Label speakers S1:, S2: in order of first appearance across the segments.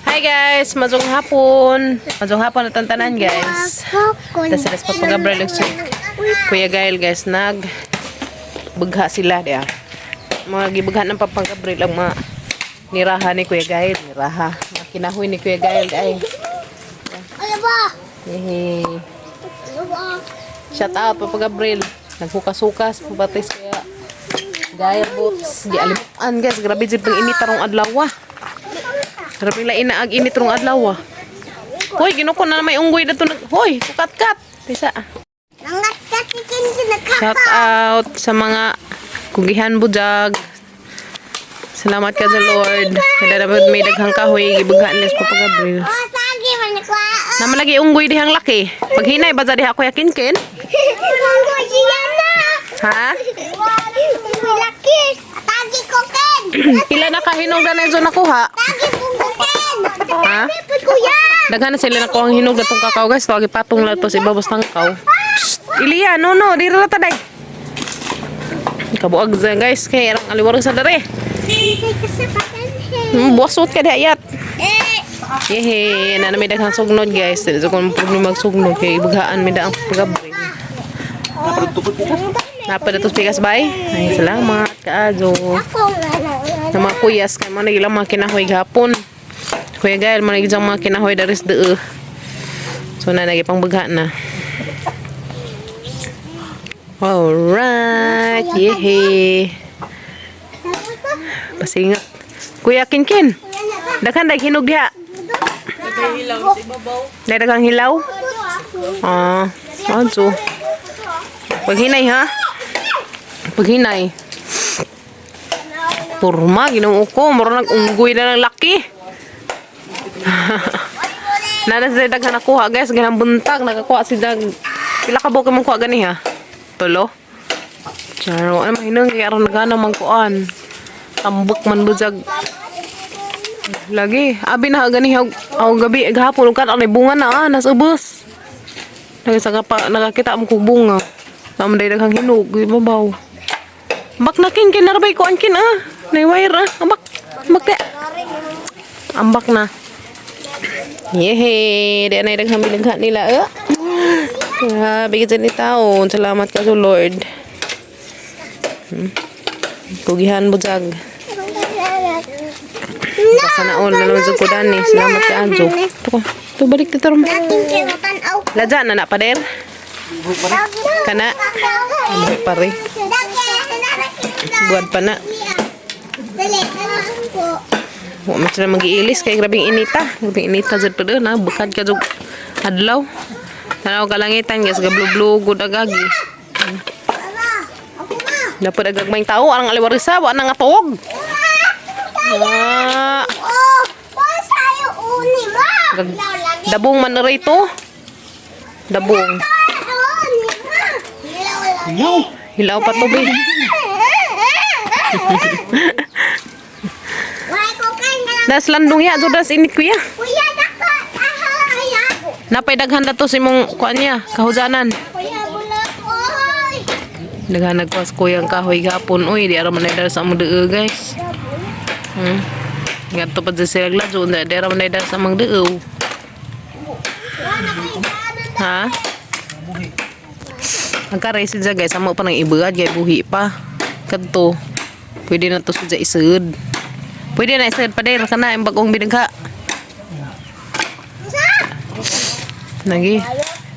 S1: Hi guys, maayong hapon. Maayong hapon na tantanan, guys. Tas sila sa Papa Gabriel ug si Kuya Gael, guys, nag bugha sila diya. Mga gibugha ng Papa Gabriel ang mga niraha ni Kuya Gael, niraha. Mga kinahoy ni Kuya Gael ay.
S2: Ano ba?
S1: Hehe.
S2: Ano ba?
S1: Shout out, Papa Gabriel. Naghukas-hukas patis kaya Gael boots. Gialimuan, guys, grabe jud pang init tarong adlaw. Grabe lain na ag init tarong adlaw. Hoy, ginuko na may unggoy dato nag. Hoy, kukat-kat. Tisa.
S2: Nangat katikin kinakaka.
S1: Shout out sa mga kugihan bujag. Salamat ka sa Lord. Kaya dapat may daghang kahoy gibughaan ni Papa Gabriel.
S2: Oh, sagi man ko.
S1: Naman lagi unggoy dihang laki. Paghinay ba diha, Kuya Kinkin?
S2: Munggo siya na.
S1: Ha?
S2: Munggo laki. Tagi ko ken.
S1: Pila na kahinog na na nakuha?
S2: Tagi munggo ken.
S1: Ha?
S2: Tagi kuya.
S1: Daghan na sila nakuha ang hinog na tong kakao, guys. Tawag ipatong lang to sa ibabos ng kakao. Shh! Iliya, no, no. Dito na taday. Kabuag dyan, guys. Kaya arang aliwarang sa dere. Buwasot ka di ayat.
S2: Eh.
S1: Yehe, na may daghang sugnod, guys. Dili ko problema magsugnod kay ibughaan mi daang pagabrill. Napa datos pikas bay? Ay, salamat kaayo.
S2: Ako nga lang.
S1: Na mga kuyas kay mo na ilang mga kinahoy gahapon. Kuya Gael, mo na ilang mga kinahoy daris dee. So na nagipang bagha na. Alright, yehe. Pasingat. Kuya Kinkin, daghan dag hinog diha. Dahil daghang hilaw? Ah, adyo. Paghinay ha? Paghinay. Purma, ginoo ko. Mura nag unggoy na ng laki. Nana sa daghan nakuha, guys. Ganang buntag. Nakakuha si dag. Pila ka buok mong kuha gani ha? Tulo? Charo. Ay, mahinang. Kaya aron nagana mangkuan. Tambok man bujag. Lagi. Abi na gani aw gabi gahapon ug kan bunga na ah nasa ubos. Nagsa pa nakakita mo kog bunga. Naman day daghang hinog, ibabaw. Ambak na kin kinarbay ko ankin ah. Nay wire ah. Ambak. Ambak te. Ambak na. Yehe, di na daghang binagha nila eh. Grabe kita ni taon. Salamat ka sa Lord. Kugihan bujag. Kasanaon na naman sa kudani. Salamat ka Anjo. Ito ko. Ito balik dito ron. Ladya na na pader. Kana. Ano pare. Buwan pa na. Wa man sila magiilis kay grabing inita. Grabing inita jud pa doon ha. Bukad ka jud adlaw. Tanaw kalangitan, guys, gablu-blu gud agagi. Dapat agagmayng tao arang aliwarisa wa na nga tuog. Ah, dabong man na rito. Dabong. Hilaw pa to be. Das landong ya, das init kuya.
S2: Kuya, dapat. Aha, ya.
S1: Napay daghan na to sa imong kuan niya, kahujanan.
S2: Kuya, bulot. Oy.
S1: Daghan nagkuha sa kuyang kahoy gapon. Uy, di ara man na sa among deo, guys. Ngadto pa dyan sila gladyo, di ara man na sa among deo. Ha? Ang karay siya, guys, amo pa nang ibugad kay buhi pa. Kadto. Pwede na to siya isud. Pwede na isud pa din kana ang bagong binagha. Nagi.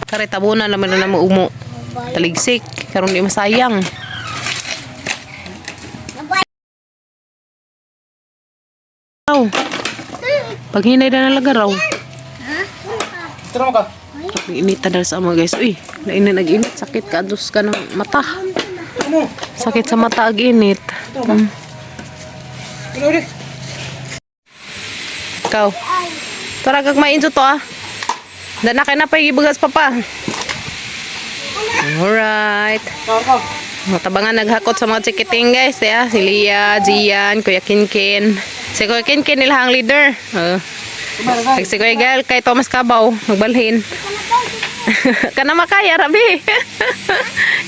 S1: Kare tabunan naman na namo umo. Taligsik karon di masayang. Aw. Paghinay na nalaga raw.
S3: Tara mo ka.
S1: Inita dahil sa ama, guys. Uy, naina nag-init. Sakit ka. Dos ka ng mata.
S3: Tara mo.
S1: Sakit sa mata ag init.
S3: Tara ulit.
S1: Ikaw. Tara kag mainjo to ah. Dana kay na pa ibugas papa. Alright.
S3: Tara ka.
S1: Matabangan naghakot sa mga chikiting, guys. Ya. Si Lia, Gian, Kuya Kinkin. Si Kuya Kinkin nila ang leader. Si Kuya Gael kay Thomas Cabaw. Magbalhin. Kana makaya rabi.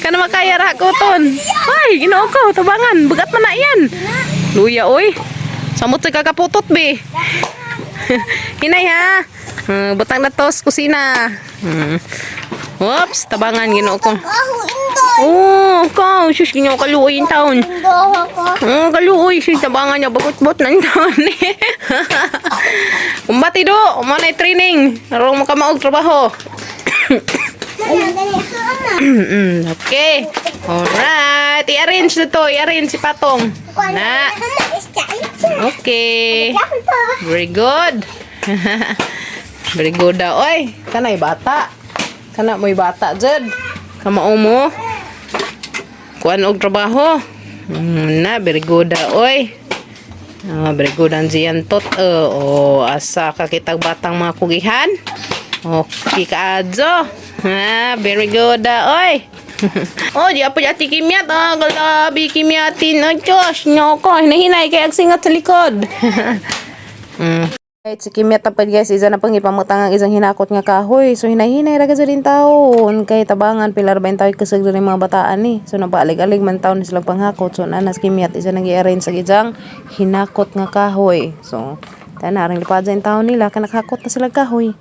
S1: Kana makaya ra hakoton. Ay, Ginoo ko, tabangan. Bugat man na yan. Luya oy. Samot sa kakaputot be. Hinay ha. Butang na to sa kusina. Whoops, tabangan Ginoo ko.
S2: Ako indoy.
S1: Oh, ka, sus Ginoo kaluoy in taon.
S2: Indoy ako.
S1: Oh, kaluoy sus tabangan niya bagot-bot na in taon ni. Kumbati do, mo na training. Arong makamaog trabaho.
S2: Mana dali ama.
S1: Okay. Alright, i-arrange na to, i-arrange si Patong. Na. Okay. Very good. Very good daw. Oy, kanay bata. Kana mo'y bata, Jed. Kamao mo. Kuan og trabaho. Na, very good daw. Oy. Ah, very good ang Gian Tot. Oh, asa ka kitag batang mga kugihan. Okay kaadyo. Ha, very good daw. Oy. Oh, di apa ati kimyat. Ah, galabi kimyatin. Oh, Diyos, nyoko. Hinahinay kay agsingat sa likod. Right, si Kimya tapad guys, isa na pang ipamutang ang isang hinakot nga kahoy. So hinahinay ra kasi rin taon kay tabangan pilar ba taon kasag rin mga bataan ni. So napaalig-alig man taon sila panghakot. So nanas Kimyat isa nang gi-arrange sa isang hinakot nga kahoy. So tana ring lipad sa taon nila kanakakot na sila kahoy.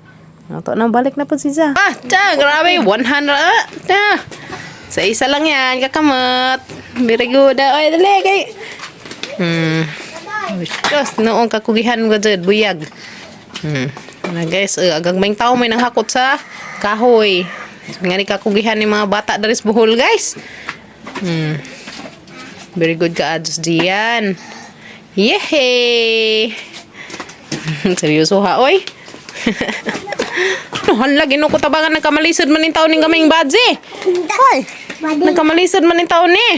S1: Ato nang balik na pud si Za. Ah, ta, grabe 100 ah. Ta. Sa isa lang yan, kakamot. Very good. Ah. Oy, dali kay. Diyos, noong kakugihan ko dyan, buyag. Ano guys, agang may tao may nanghakot sa kahoy. Nga ni kakugihan ni mga bata dari sa Bohol, guys. Very good ka, Adjus diyan. Yehey! Seryoso ha, oy. No, hala, ginoo ko tabangan nagkamalisod man yung taon ning gamay badze. Hoy, nagkamalisod man yung taon ni.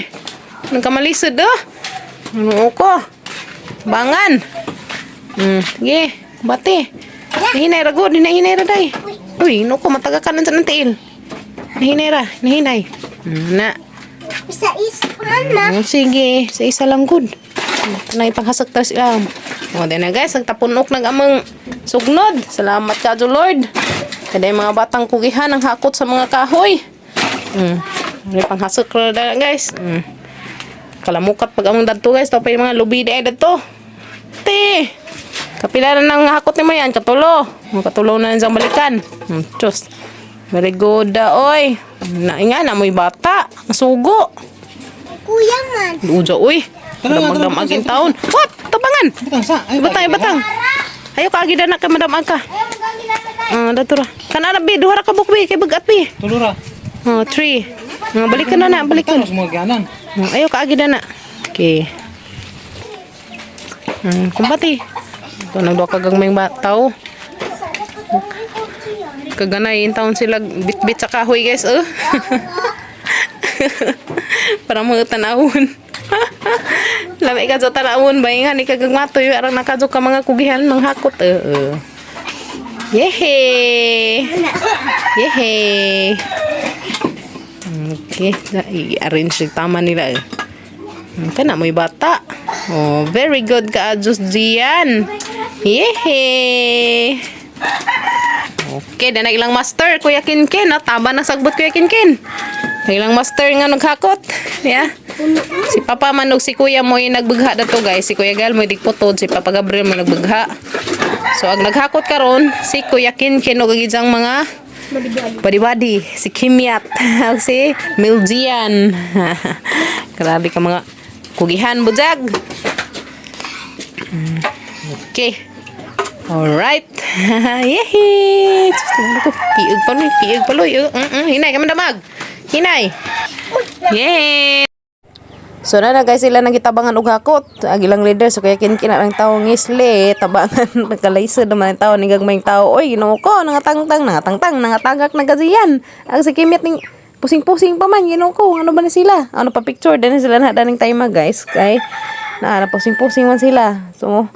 S1: Nagkamalisod, oh. Ano ko? Bangan. Sige, bate. Nahinay ra gud, hinahinay ra day. Uy, no ko mataga ka sa ng tiil. Nahinay ra, nahinay. Na.
S2: Isa is mama.
S1: Sige, sa isa lang gud. Na ipanghasag tas ilam. O, then na guys, nagtapunok nag amang sugnod. Salamat ka, Lord. Kada yung mga batang kugihan ang hakot sa mga kahoy. May panghasag ra na guys. Kalamukat pag among dadto guys, tapay yung mga lubi di ay dadto. Te. Kapila na nang hakot ni Mayan, katulo. Mga katulo na nang balikan. Diyos. Very good, ah, oy. Na nga na mo'y bata. Masugo.
S2: Kuya man.
S1: Ujo, uy.
S3: Tara, tara,
S1: Damag-damag in taon. What? Tabangan.
S3: Butang sa. Ay,
S1: Batang, batang. Ayo ka agida na kay madam ka.
S2: Ayaw mo gagi na tayo.
S1: Ah, dato ra. Kana na bi, duha ra ka buk bi kay bagat bi.
S3: Tulura.
S1: Oh, three. Ah, balik ka na na, balik ka.
S3: Butang sa mga ganan.
S1: Ayo ka agida na. Okay. Kumbati. Ito nagduha ka gagmay bataw. Kaganay in taon sila bit-bit sa kahoy guys, oh. Para mga tanawon. Lami ka sa tanawon ba nga ni kagagmatoy arang nakadyo ka mga kugihan manghakot eh. Eh. Yehey! Yehey! Okay, i-arrange yung tama nila eh. Kana mo'y bata. Oh, very good ka, Adjus Gian. Yehey! Okay, dan ilang master, Kuya Kinkin. No? Tama na sagbot, Kuya Kinkin. Ilang master nga naghakot. Yeah. Si Papa man ug si Kuya mo yung nagbugha dato guys. Si Kuya Gal mo digputod, si Papa Gabriel mo nagbugha. So ang naghakot karon si Kuya Kinkin ug ang isang mga badi-badi, si Kimyat, ug si Miljian. Grabe ka mga kugihan bujag. Okay. Alright. Yehey! Diyos, tingnan ko. Tiig pa loy, tiig pa loy. Hinay, kami damag. Hinay. Yay! So na na guys sila nagitabangan og hakot. Ang ilang leader so kaya kinkin ang tao ngisli tabangan nagkalaysod naman ang tao ni gagmayng tao. Oy, Ginoo ko nangatangtang nangatangtang nangatagak na gaziyan. Ang si Kimyat ning pusing-pusing pa man Ginoo ko. Ano ba na sila? Ano pa picture din sila na daning time guys kay na pusing-pusing man sila. So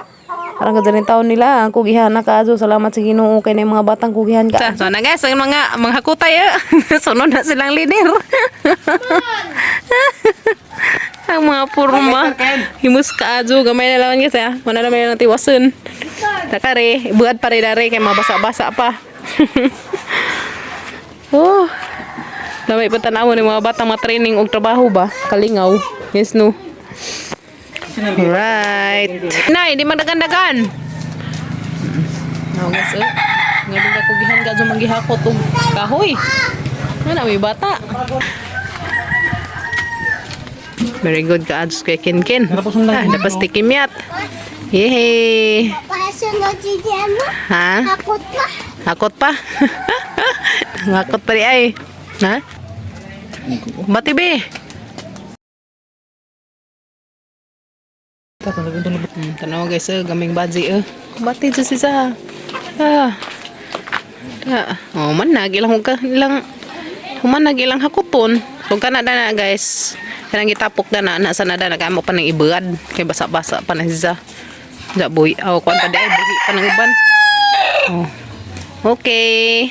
S1: parang ganda taon nila ang kugihan na kaso salamat sa Ginoo kay na yung mga batang kugihan ka. So na guys, ang mga mga hakutay eh. Sunod na silang leader. Ang mga purma. Himus ka adyo gamay na lang guys ah. Wala na may nang tiwason. Takare, buhat pa rin dare kay mabasa-basa pa. Oh. Lamay pa tan-awon ni mga batang mga training og trabaho ba? Kalingaw. Yes no. Right. Nay, di magdagan-dagan. No, guys, eh. Nga din ako gihan ka manggihakot og kahoy. Ano may bata. Very good ka adus kay Kinkin. Ah, dapat tikimyat. Yehey.
S2: Pasunod si Gemma.
S1: Ha?
S2: Takot pa.
S1: Hakot pa. Hakot pa di ay. Ha? Bati be. Tanaw guys, eh, gaming baji eh. Bati dyan si sa. Ah. Ah. Oh, man nag ilang ka ilang human nag ilang hakuton. So kana na guys. Kanang gitapok na na sa na na kamo pa nang ibad kay basa-basa pa na siya. Ja boy, aw kuan pa di ay buhi pa nang uban. Oh. Okay.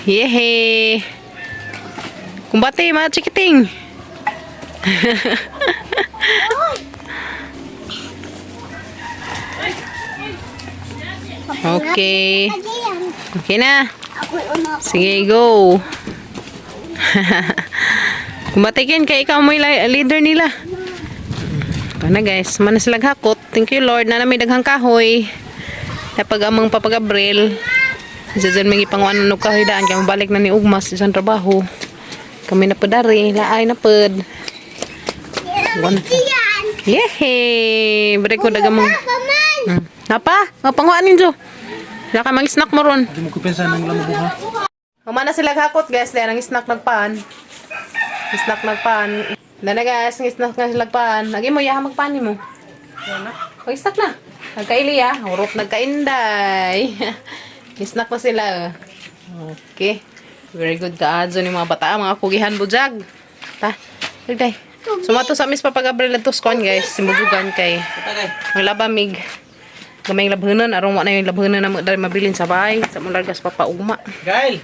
S1: Yehey. Kumbate mga chikiting. Okay.
S2: Ayan.
S1: Okay na.
S2: Ako una.
S1: Sige, go. Kumbate kin kay ikaw mo yung leader nila. Ito na guys, mana sila hakot. Thank you Lord na may daghang kahoy. Napag amang Papa Gabriel. Isa dyan may ipanguan og kahoy daan kay mabalik na ni Ugmas sa isang trabaho. Kami na padari, laay na pud. One.
S2: Diyan.
S1: Yehey! Balik ko daga mong.
S2: Papa man.
S1: Napa? Mapanguan ninyo. Wala ka mag-snack mo ron.
S3: Hindi mo kumpensa ng lamang buha.
S1: Humana sila hakot guys, dahil ang snack nagpaan. Snack nagpaan. Dana guys, ang snack na sila nagpaan. Lagi mo, yaha magpaan mo. Mag snack na. Nagkaili ah. Hurot nagkainday. Snack pa sila. Eh. Okay. Very good ka adyo ni mga bata, mga kugihan bujag. Ta. Day. Sumato sa Miss Papa Gabriel ato kuan guys, simbujugan kay. Maglabamig. Gamay labhanan aron wa na yung labhanan na mo dali mabilin sa bahay sa mo largas papaugma.
S3: Gail!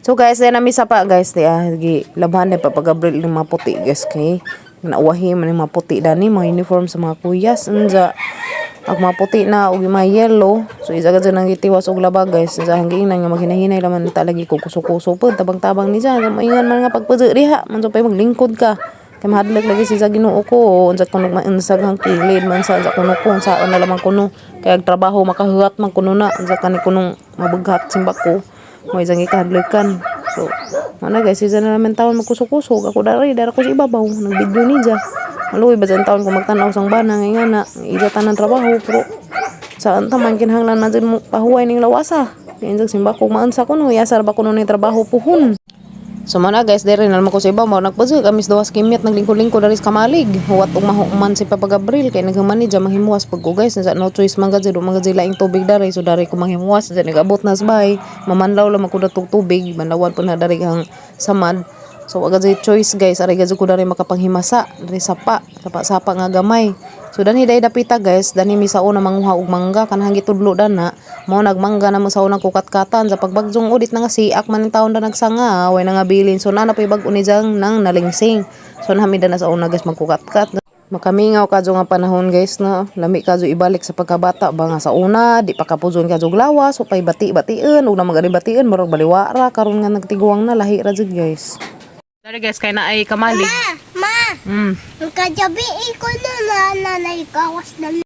S1: So guys, then nami sa pa guys di ah gi labhan ni Papa Gabriel ng mga puti guys kay nauwahi man yung mga puti dani mga uniform sa mga kuyas unja ang mga puti na ug yung mga yellow. So isa ka dyan ang gitiwas og laba guys. Unsa ang giingnan nga maghinahinay laman ta lagi ko kuso-kuso pud tabang-tabang ni dyan. Maingan man nga pagpuso diha man so pay maglingkod ka. Kay mahadlok lagi si sa Ginoo ko unsa kuno unsa kang kilid man sa kuno ko unsa na lamang kuno kay ag trabaho makahuwat man kuno na unsa kani kunong mabughat simba ko mo isang ikahadlokan. So, mana guys, isa na naman taon magkusok-kusok. Ako dari, dara ko sa ibabaw. Nag-video niya. Maluoy ba sa taon ko magtanaw sang bana nga na ija tanan trabaho pero saan ta man kinahanglan man jud mo pahuway ning lawasa. Kaya sa simba ko maunsa kuno, yasar ba kuno ni trabaho puhon. So mana guys, dere na naman ko sa iba, mao nagpasig amis duwas kimyat naglingkod-lingkod dari sa kamalig. Huwat og mahuman si Papa Gabriel kay naghuman ni dya manghimuwas pag ko guys, nasa no choice man gad do man gad laing tubig dere, so dere ko manghimuwas dyan nagabot na sa bahay. Mamanlaw lang man ko datong tubig, manlawan po na dere ang samad. So agad jud choice guys, aray gad jud ko dere makapanghimasa, dere sapa, sapa-sapa nga gamay. So dani day dapita guys, dani mi sa una manguha og mangga kanang gitudlo dana, mao nagmangga na mo sa unang kukatkatan sa pagbagjong udit na nga siak man ang taon na nagsanga, way na nga bilin. So nana pay bag-o ni jang nang nalingsing. So nami dana sa una guys magkukatkat. Makamingaw kadyo nga panahon guys no. Lami kadyo ibalik sa pagkabata ba nga sa una di pa kapuzon kadyo lawas so pay bati-bation ug na magani bation murag baliwara karon nga nagtiguang na lahi ra jud guys. Dari guys kay na ay kamalig.
S2: Ma, ma.
S1: Mm.
S2: Kagabi ko na nanay kawas na.